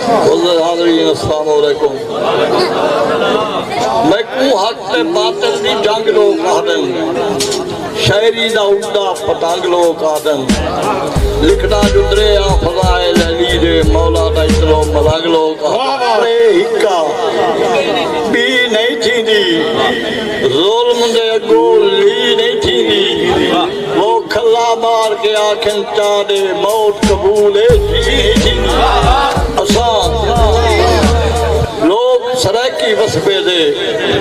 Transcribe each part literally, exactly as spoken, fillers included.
معزز حاضرین، السلام علیکم۔ میکوں حق تے باطل دی جنگ لوک آہدن، شاعری دا اݙدا پتنگ لوک آہدن، لکھدا جو دریا فضائل علی دے، مولا دا اتلو ملنگ لوک آہدن۔ اے ہکا ٻی نئیں تھیندی، ظلم دے اڳوں لی نئیں تھیندی۔ او کھلا مار کے آکھن چا ݙے، موت قبول اے جی نئیں تھیندی۔ اساں لوک سرائیکی وسبے دے،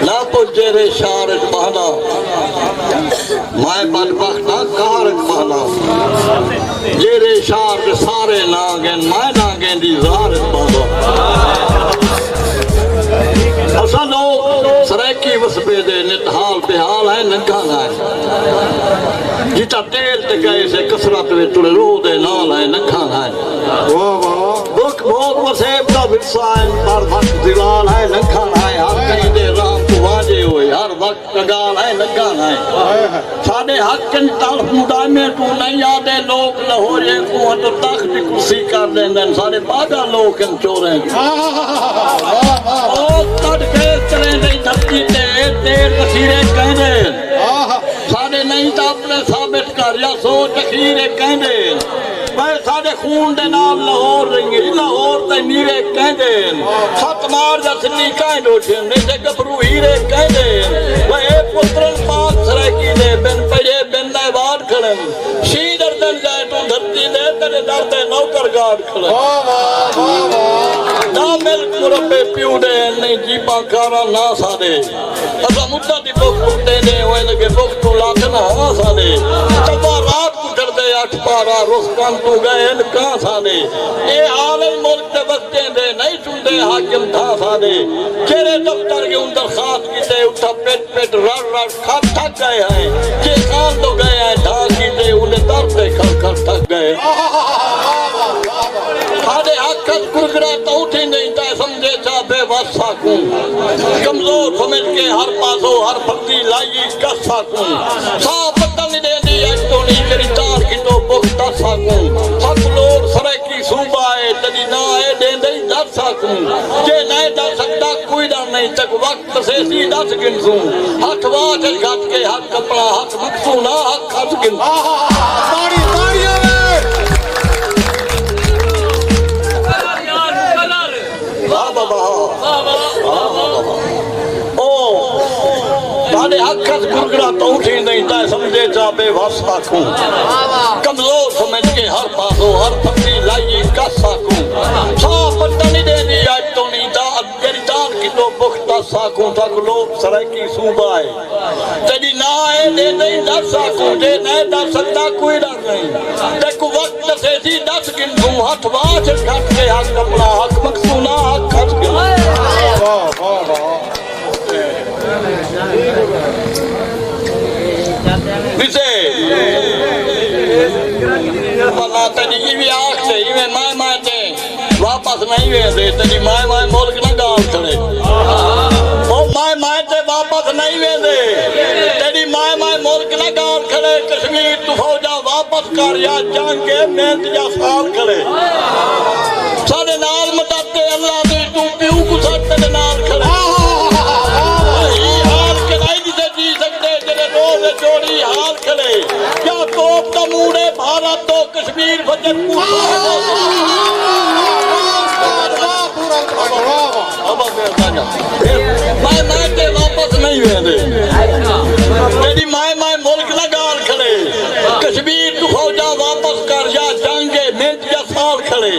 نہ پچھ جیرھے شہر اچ ٻہنداں۔ میں بدبخت ہاں، کار اچ ٻہنداں۔ جیرھے شہر دے سارے نانگ ہن، میں نانگیں دی زار اچ ٻہنداں۔ اساں لوک سرائیکی وسبے دے، نت حال بے حال ہیں، ننگا نہ ہیں۔ جتھاں تیل تے ڳئے سے کثرت وچ، تیݙے روح دے نال ہیں، ننگا نہ ہیں۔ واہ واہ۔ بکھ بھوک وسیب دا ورثہ ہیں، پر وقت زوال ہیں، ننگا نہ ہیں۔ ہر کہیں دے رام توں واجھے ہوئے، ہر وقت کنگال ہیں، ننگا نہ ہیں۔ ساݙے حق کن تلخ مدائمے توں نئیں آہدے، لوک لاہوریاں کوں اٹھ تخت دی کرسی کر ݙیندن، ساݙے پاڳل لوک ہن چوریں۔ او تݙ کے چلیں دئی دھرتی تے، تیر وسیرے کہیں دے۔ ساݙے نئیں تاں اپݨے ثابت کر، یا سوچ اخیر اے کہیں دے۔ بھئی ساݙے خون دے نال لاہور رنگی، لاہور تے نیرے کہیں دے۔ ست مار یا سنی کہیں ݙوچھن، نئیں تے گبھرو ہیرے کہیں دے۔ بھئی اے پترن پاک سرائیکی دے، بن پڑھے بن ایوارڈ کھڑن۔ شیدردن جائے توں دھرتی دے، تیݙے در تے نوکر گارڈ کھڑن۔ واہ، واہ، واہ، واہ۔ نہ ملک مربے پیو دے، نئیں جیباں کاراں نہ ساݙے۔ اساں مدت دی بکھ کٹیندے ہوئے لڳے بکھ توں لاتھن ہاں ساݙے۔ تباہ رات کوں چڑھدے اٹھ پارا، رخ کن توں ڳئے ہن کاں ساݙے۔ اے حال اے ملک دے وسدیں دے، نئیں سݨدے حاکم تھاں ساݙے۔ جیرھے دفتر ڳیوں درخواست کیتے، اتھاں پٹ پٹ رڑ رڑ کھڑ تھک ڳئے ہیں۔ جے خان توں ڳئے ہیں ڈھا کیتے، اونکوں در تے کھڑ کھڑ تھک ڳئے۔ ساݙے حق اچ گرگڑا تاں اٹھیندے، تاں سمجھے چا بے وس ساکوں۔ کمزور سمجھ کے ہر پاسوں ہر پھتی لائی کس ساکوں۔ ساہ پتہ نئیں ݙیندی اڄ توڑی، جیڑھی تار گھدو بخت دس ساکوں۔ حق لوڑ سرائیکی صوبہ اے، تیݙی نہ اے ݙیندے ݙس ساکوں۔ جے نئیں ݙس سڳدا کوئی ݙر نئیں، تیکوں وقت ݙسیسی ݙس گھنسوں۔ ہتھ واہ تے گھت کے حق اپݨا، حق مکسوں نہ حق کھس گھنسوں۔ تاڑی، تاڑی آوے۔ واہ بابا۔ واہ بابا۔ او، تہاݙے حق اچ گرگڑا تاں اٹھیندے، تاں سمجھے چا بے وس ساکوں۔ کمزور سمجھ کے ہر پاسوں ہر پھتی لائی کس ساکوں۔ ساہ پتہ نئیں ݙیندی اڄ توڑی، تاں جیڑھی تار گھدو بخت دس ساکوں۔ تیکوں لوک سرائیکی صوبہ اے، تیݙی نہ اے ݙیندے ݙس ساکوں۔ جے نئیں ݙس سڳدا کوئی ݙر نئیں، تیکوں وقت ݙسیسی ݙس گھنسوں۔ ہتھ واہ تے گھت کے حق اپݨا، حق مکسوں نہ حق کھس گھنسوں۔ واہ، واہ، واہ۔ ݙسے، بھلا تیݙی ایویں آکھ تے، ایویں مائیں مائیں تے واپس نئیں ویندے، تیݙی مائیں مائیں ملک نہ ڳال کھڑے۔ او مائیں مائیں تے واپس نئیں ویندے، تیݙی مائیں مائیں ملک نہ ڳال کھڑے۔ کشمیر توں فوجاں واپس کر، یا جنگ اے محنت یا سال کھڑے۔ ساݙے نال مدد تے اللہ دی، توں پیو کوں سٹ تیݙے نال کھڑے۔ ایں حال کݙاہیں نئیں ݙسے جی سڳدے، جیڑھے روز جوڑی حال کھڑے۔ یا توپ دا موڑے بھارت توں کشمیر وطن کوں۔ مائیں مائیں تے واپس نئیں ویندے، تیݙی مائیں مائیں ملک نہ ڳال کھڑے۔ کشمیر توں فوجاں واپس کر، یا جنگ اے محنت یا سال کھڑے۔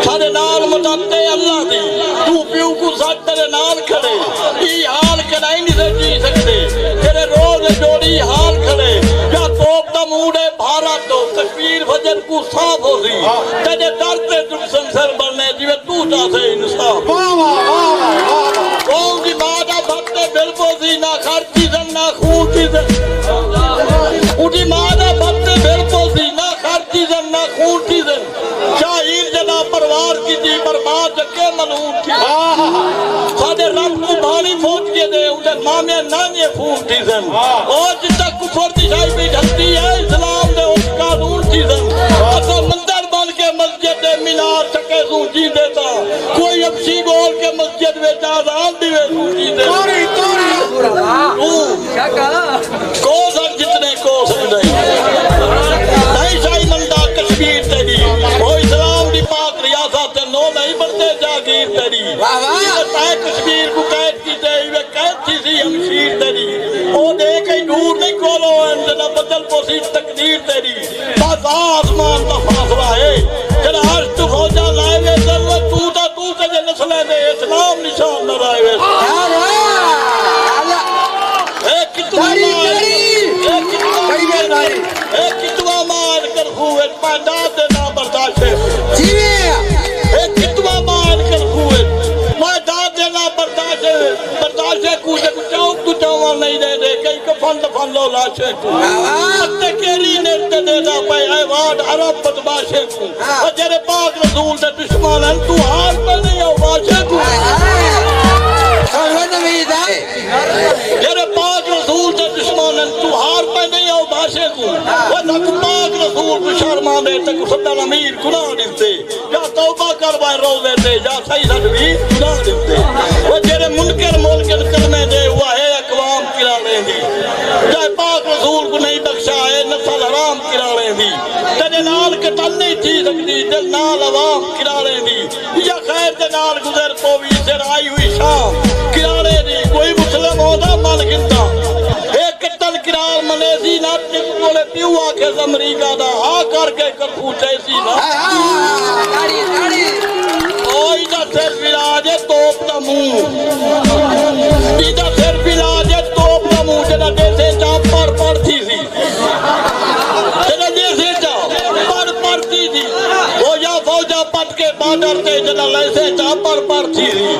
ساݙے نال مدد تے اللہ دی، توں پیو کوں سٹ تیݙے نال کھڑے۔ ایں حال کݙاہیں نئیں جی سڳدے، جیڑھے روز جوڑی حال کھڑے۔ یا توپ دا موڑے بھارت توں کشمیر وطن کوں صاف ہوسی، تیݙے در تے ترسن سر بݨے جیویں توں چاہسیں انصاف۔ واہ، واہ، واہ، واہ، واہ۔ او اوندی ماں دا بھت تے بل پوسی، نہ خرچ تھیسن، نہ خون تھیسن۔ اوندی ماں دا بھت تے بل پوسی، نہ خرچ تھیسن، نہ خون تھیسن۔ شاہین جݙاں پروار کیتی، پر ماں چکے ملعون تھی۔ ساݙے رب کوں بھاݨی فوج کے دے، اوندے مامے نانیے فون تھیسن۔ او جتھاں کفر دی شاہی پئی ڈھلدی ہے، اسلام دے اچ قانون تھیسن۔ اساں مندر بݨ کے مسجد دے مینار چکیسوں، جیندے تاں کوئی او نہیں بݨدے جاگیر تیݙی۔ واہ واہ۔ جیویں تیں کشمیر کوں قید کیتے، ایویں قید تھیسی ہمشیر تیݙی۔ او ݙے کہیں ݙور نہیں کولو ہن، جݙاں بدل پوسی تقدیر تیݙی۔ بس آسمان دا فاصلہ ہے، جݙاں عرش توں فوجاں لائے ویسن، توں تاں توں کجھ نسلیں دے ہیٹھ نام نشان نہ رہے ویسن۔ کیا بات ہے؟ اے کتنا تاڑی، مار، تاڑی۔ اے کتنا، تاڑی میرے بھائی۔ اے کتنا مار کرفیو وچ، میں داد ݙینداں برداشت ہے۔ جیویں۔ اے کتنا مار کرفیو وچ، میں داد ݙینداں برداشت ہے۔ برداشت ہے کوں جے کوں چوک توں چاوݨ نہیں ݙیندے، کہیں کفن دفن لو لاشیں کوں۔ واہ واہ۔ اتے کیڑھی نت تے ݙیندا پئے ایوارڈ عرب بدمعاشیں کوں۔ ہاں۔ او جیڑھے پاک رسول دے دشمن ہن، توں ہار پئے نہیں او بادشاہ کوں۔ ہائے ہائے۔ سنگت امید ہے۔ جیڑھے پاک رسول دے دشمن ہن، توں ہار پئے نہیں او بادشاہ کوں۔ او تیکوں پاک رسول کوں شرم آندے، تیکوں سݙݨ امیر گناہ ݙتے۔ یا توبہ کر وائے روزے تے، یا سہی سݙ وی گناہ ݙتے۔ او جیڑھے منکر ملک ہن کلمے دے، او ہے اقوام کراڑیں دی۔ جائے پاک رسول کوں نہیں بخشا، اے نسل حرام کراڑیں دی۔ تیݙے نال قتل نہیں تھی سڳدی، دل نال عوام کراڑیں دی۔ یا خیر دے نال گزر پووی، سر آئی ہوئی شام کراڑیں دی۔ کوئی مسلم ہوندا مل گھندا، اے قتل کراڑ ملیسی نہ۔ جس کولے پیو آکھے امریکہ دا، ہا کر کے کرفیو چیسی نہ۔ ہائے ہائے، تاڑی، تاڑی۔ او ایندا صرف علاج ہے توپ دا منہ۔ ایندا صرف علاج ہے توپ دا منہ، جیڑھا ݙیسے چا پڑ پڑ تھیسی۔ جیڑھا ݙیسے چا پڑ پڑ تھیسی۔ او یا فوجاں پٹ کے بارڈر تے جیڑھا لیسے چا پڑ پڑ تھیسی۔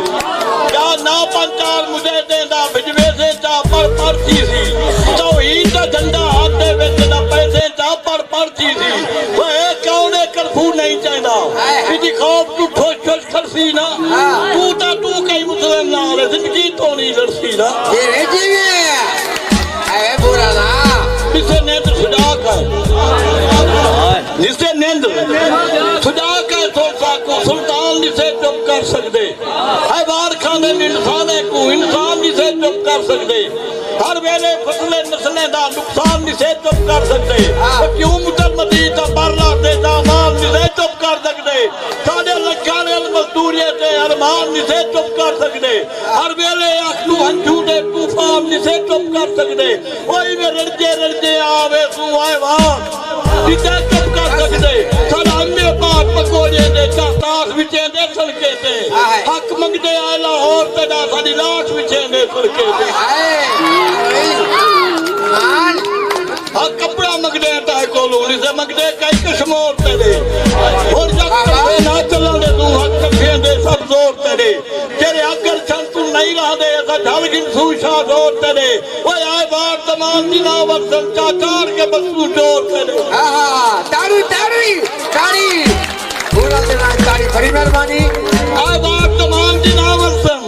یا نہ پنچال مجاہدیں دا بھڄویسے چا پڑ پڑ تھیسی۔ توحید دا جھنڈا ہتھ دے وچ جیڑھا پیسے چا پڑ پڑ تھیسی۔ او اے کون اے کرفیو نہیں چاہندا؟ ایندی خوف توں ٹھوش ٹھوش کھڑسی نا۔ ہاں۔ توں تاں توں کہیں مسلم نال زندگی توڑی لڑسی نا۔ جیویں جیویں۔ اے برا نا۔ ݙسے نندر سجا کر۔ ݙسے نندر سجا کر سو ساکوں سلطان ݙسے چپ کر سڳدے۔ اے وار کھاندے انسانیں کوں، انسان ݙسے چپ کر سڳدے۔ ہر ویلے فصلیں نسلیں دا نقصان ݙسے چپ کر سڳدے۔ ہاں۔ او کیوں متر مدی دا بر لاتے دامان ݙسے چپ کر سڳدے۔ ساݙے لکھاں دے مزدوری تے ارمان ݙسے چپ کر سڳدے۔ ہر ویلے اکھ توں ہنجھوں دے طوفان ݙسے چپ کر سڳدے۔ او ایویں رڑدے رڑدے آویسوں آئے واہ۔ ݙسے چپ کر سڳدے۔ ساݙا ایم اے پاک پکوڑے دے چا تاس وچیندے سڑکیں تے۔ ہائے۔ حق منگدے آئے لاہور تے ݙا ساݙی لاش وچھیندے سڑکیں تے۔ ہائے۔ ایمان۔ حق کپڑا منگدے تاں کولوں، ݙسے منگدے کئی کشمور تے ݙے۔ ہݨ جگ کپڑے نہ چلݨ ݙے توں، حق کپھیندے سب زور تے ݙے۔ جیڑھے اگر چھن توں نہیں رہندے، اساں جھل گھنسوں شاہ زور تے ݙے۔ اوئے آئے وار زمان دی ناول سن، چا چاڑ کے بسوں چور تے ݙے۔ ہاں، ہاں، تاڑی، تاڑی، تاڑی۔ پورا دل آ تاڑی، بڑی مہربانی۔ آئے وار زمان دی ناول سن،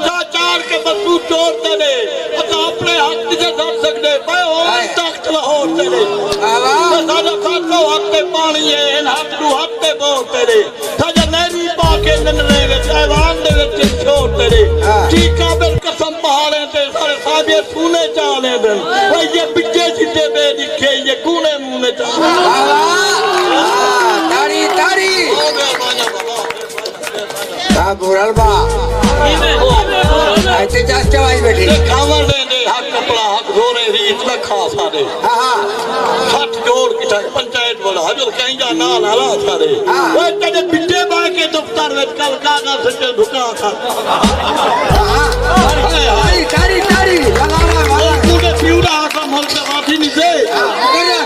چا چاڑ کے بسوں چور تے ݙے۔ اساں اپݨے حق کیتے سݙ سڳدے پئے ہوں، ہائے۔ تخت لاہور تے ݙے۔ واہ واہ۔ تے ساݙا ساکو حق تے پاݨی ہے، ہن حق ݙو حق تے بور تے ݙے۔ ساݙا نہری پا کے ننرے وچ، ایوان دے وچ چھوڑ تے ݙے۔ ہاں۔ جی قابل قسم پہاڑیں تے سارے ساݙے سونے چا لیندن۔ او ایہ بجے جھٹے بے ݙکھے، ایہ کونے مونے چا۔ واہ واہ۔ تاڑی، تاڑی۔ ہاں، بورل با۔ ایتھے جس چوائی بیٹھی۔ تے کھاوݨ ݙے، ݙے حق کپڑا، حق زورے ریت نہ کھا ساݙے۔ ہاں، ہاں۔ سٹھ جوڑ کٹھا پنچایت بݨا، جو کہیں جا نال ہلا ساݙے۔ ہاں۔ اوئے تیݙے بچے بہ کے دفتر وچ کل کاغذ سچے دھکا کھا۔ ہاں۔ ہائے، ہائے۔ تاڑی، تاڑی، تاڑی۔ لگا، لگا، لگا۔ توں تے پیو دا آسا ملک دا واسی نہیں سے۔ ہاں، مگر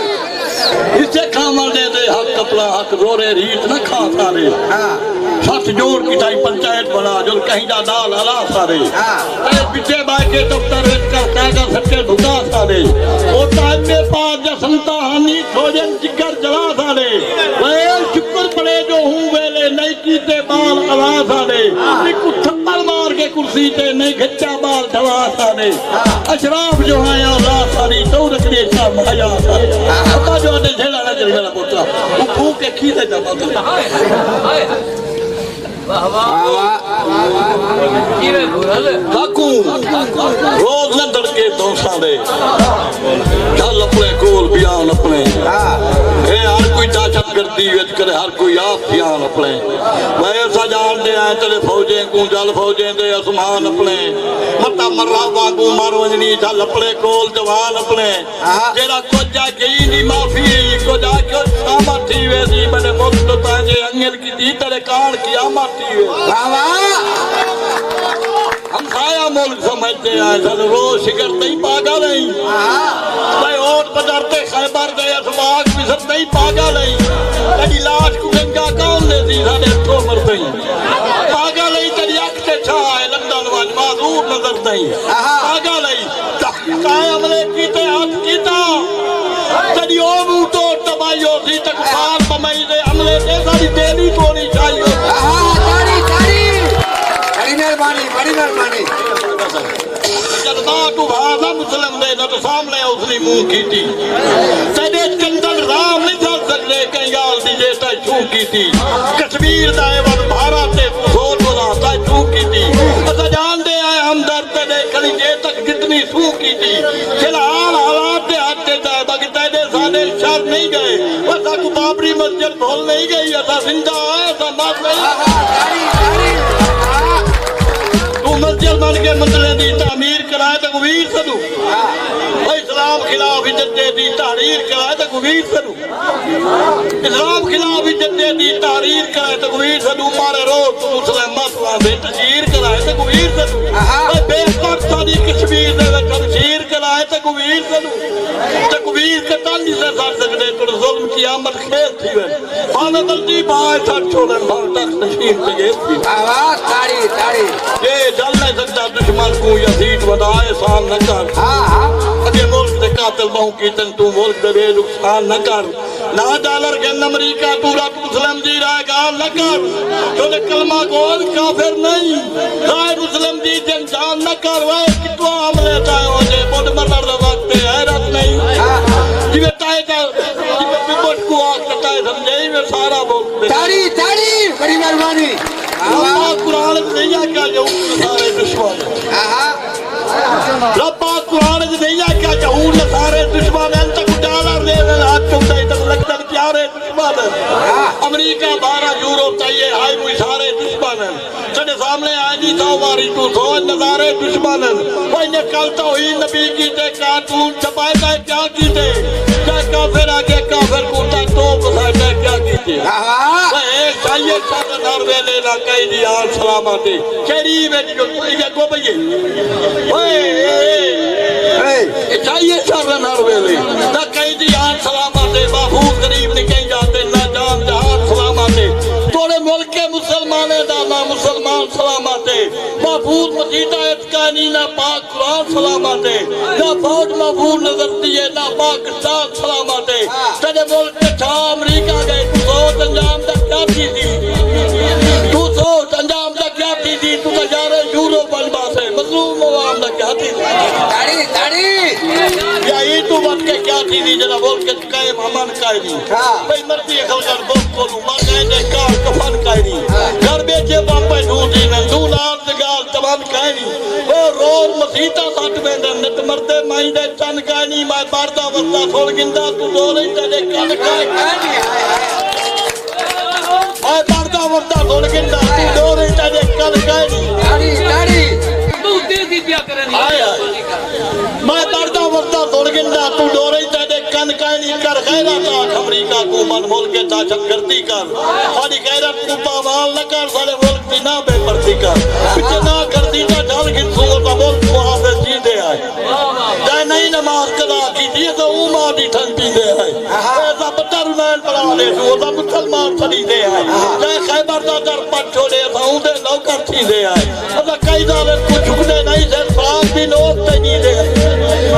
اسے کھاوݨ ݙے، ݙے حق کپڑا، حق زورے ریت نہ کھا ساݙے۔ ہاں۔ سٹھ جوڑ کٹھائی پنچایت بݨا، جو کہیں دا نال ہلا ساݙے۔ ہاں۔ اے پچھے بہ کے دفتر وچ کر کاغذ سچے دھکا ساݙے۔ او تاں ایم اے پاس جا سنتا ہانی، تھوڑے جگر جلا ساݙے۔ اے شکر پڑے جو ہوں ویلے نہیں کیتے ٻال الا ساݙے۔ ہک تھپڑ مار کے کرسی تے نہیں گھچا ٻال ڈھلا ساݙے۔ اشراف جو ہیں اولا ساݙی، توں رکھدے شرم حیا ساݙی۔ ابا جو اݙے جھیڑا نہ چل میرا پوترا، او پھوک کے کھیرے دا پتر۔ ساکوں روز نہ دڑکے دوساں دے، جھل اپݨے کول بیان اپݨے۔ اے ہر کوئی دہشت گردی وچ کرے، ہر کوئی آپ دھیان اپݨے۔ وے اساں ڄاݨدے ہیں تیݙے فوجیں کوں، جھل فوجیں دے اسمان اپݨے۔ مٹا مرا وانگوں مر ونڄݨی، جھل اپݨے کول جوان اپݨے۔ جیڑھا کجھ آکھے ایندی معافی، کجھ آکھے شامت تھی ویسی، میݙے ملک توں تاں جے انگل کیتی، تیݙے کارݨ قیامت تھی ویسی۔ واہ واہ۔ ہمسایہ ملک سمجھدے ہیں، سن روز شکر تئیں پاگل ہیں۔ بھائی اوٹ بدر تے خیبر دے اسباق مصر تئیں پاگل ہیں۔ تیݙی لاش کوں گنگا کون ݙیسی، ساݙے ہتھوں مر تئیں۔ پاگل ہیں، تیݙی اکھ تے چھا ہے، لندن ونڄ معذور نظر تئیں۔ پاگل ہیں۔ تائیں عملے کیتے ہتھ کیتا، تیݙی او منہ توڑ تباہی ہوسی، تیکوں سال بمبئی دے عملے تے ساݙی دہلی توڑی چاہیے۔ آہا، تاڑی، تاڑی۔ بڑی مہربانی، بڑی مہربانی۔ جذبات ابھار نہ مسلم دے، نہ تاں سامݨے اس نی منہ کیتی۔ تیݙے چندن رام نہیں چل سڳدے، کہیں ڳالھ دی جے تاں چھو کیتی۔ کشمیر دا عوض بھارت تے سوچ ولا تاں چھو کیتی۔ اساں ڄاݨدے ہیں ہمدرد تیݙے کھڑی جے تک جتنی سو کیتی۔ فی الحال حالات دے ہتھ تے جائے، باقی تیݙے ساݙے شر نہیں ڳئے۔ اساکوں بابری مسجد بھل نہیں ڳئی، اساں زندہ ہیں، اساں مر نہیں۔ توں مسجد بݨ کے مندریں دی تعمیر کرائے تاں ویر سݙوں۔ او اسلام خلاف جدے دی تحریر کرائے تاں ویر سݙوں۔ اسلام خلاف جدے دی تحریر کرائے تاں ویر سݙوں۔ مارے روز توں مسلم مسلم دے تشہیر کرائے تاں ویر سݙوں۔ آہا۔ اے بے پرساں دی کشمیر دے وچ ہم شیر کرائے تاں ویر سݙوں۔ تاں ویر کتن نہیں سݙ سڳدے، تیݙے ظلم قیامت خیز تھی وے۔ بھاویں بلدی بھاویں سٹ چھوڑن، بھاویں تخت نشین تے گیس تھی۔ واہ واہ، تاڑی، تاڑی۔ جے جل نہ سڳدا دشمن کوں یا سیٹ ودا احسان نہ کر۔ ہاں، ہاں۔ اڳے ملک دے قاتل ٻہوں کیتن، توں ملک دے بے نقصان نہ کر۔ نہ ڈالر گھن امریکہ توں، رب مسلم دی راہ ڳالھ نہ کر۔ جو کلمہ گو کافر نہیں، راہ مسلم دی جنجال نہ کر۔ وے کتوں عملے تائیں ہو جے، ٻݙ مرݨ دا وقت ہے، غیرت نہیں۔ جیویں تائیں دا، جیویں ٻݙ کوں آکھ تائیں سمجھے، ایویں سارا ملک۔ تاڑی، تاڑی، بڑی مہربانی۔ رب پاک قرآن وچ نہیں آکھیا یہود نصارے دشمن۔ آہا۔ رب پاک قرآن وچ نہیں آکھیا یہود نصارے دشمن ہیں، تاں ڈالر ݙے ݙے ہتھ چکدے، تاں لڳدن پیارے دشمن ہیں۔ امریکہ، بھارت، یورپ تائیں ہائی کوئی سارے دشمن ہیں۔ تیݙے سامݨے آئے دی سو واری توں سوچ، نظارے دشمن ہیں۔ او انہیں کل توہین نبی کیتے، کارٹون چھپائے تاں کیا کیتے؟ کیا کافر آ کے کافر کوں تاں توپ وسائے تاں کیا کیتے؟ آہا۔ اے شاہی شر ہر ویلے نہ کہیں دی آن سلامت ہے۔ کیڑھی وچ جو کوئی اڳوں پئی ہے۔ اوئے، اے، اے۔ اے۔ اے شاہی شر ہر ویلے نہ کہیں دی آن سلامت ہے۔ محفوظ غریب نہ کہیں جاتے، نہ جان جہان سلامت ہے۔ تیݙے ملک مسلمانیں دا نہ مسلمان سلامت ہے۔ محفوظ مسیتاں کائنی، نہ پاک قرآن سلامت ہے، نہ فوج محفوظ نظر دی ہے، نہ پاکستان سلامت ہے۔ تیݙے ملک تے چھا امریکہ ڳئے، توں سوچ انجام دا کیا تھیسی؟ توں سوچ انجام دا کیا تھیسی؟ توں تاں یار یورپ ول ٻاسے، مظلوم عوام دا کیا تھیسی؟ تاڑی، تاڑی۔ یا ایں توں ودھ کے کیا تھیسی جݙاں ملک قائم امن کائنی۔ ہاں۔ بھئی مردی خلقت بوک کولوں، مر ڳئے تے کار کفن کائنی۔ ہاں۔ گھر ٻیٹھے بانپے ݙو ݙینہہ، ݙو نال تے ڳالھ تمن کائنی۔ او روز مسیتاں سٹ ویندن، نت مردے مائی دے چن کائنی۔ میں مردا وردا سݨ گھندا، توں ݙو رہی تیݙے کن کائنی۔ میں مردا وردا سݨ گھندا، توں ݙو رہی تیݙے کن کائنی۔ تاڑی، تاڑی۔ بہت تیزی پیا کرن۔ ہائے ہائے۔ میں مردا وردا سݨ گھندا، توں ݙو رہی تیݙے کن کائنی۔ کر غیرت آکھ امریکہ کوں، من ملک دہشت گردی کر۔ ساݙی غیرت کوں پامال نہ کر، ساݙے ملک دی نہ بے پردی کر۔ پچھے نہ کردی تاں جھل گھنسوں، او تاں ملک محافظ جیندے آئے۔ جئیں نہیں نماز قضا کیتی، اساں اوں ماء دی ٹھنگ پیندے آئے۔ اے تاں بدر مین بݨا ݙیسوں، او تاں مسلمان سݙیندے آئے۔ جئیں خیبر دا در پٹ چھوڑے، اساں اوندے نوکر تھیندے آئے۔ اساں کئی ظالم کوں جھکدے نہیں، صرف سواب دی نوٹ تے ݙیندے آئے۔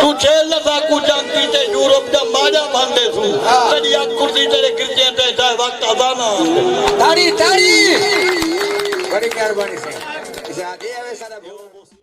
توں جھیل نہ ساکوں جنگ کیتے، یورپ دا ماجا بݨ ݙیسوں۔ تیݙی اڳ کرسی تیݙے گرجے تے جائے وقت اذاناں آندے۔ تاڑی، تاڑی۔ بڑی مہربانی سئیں۔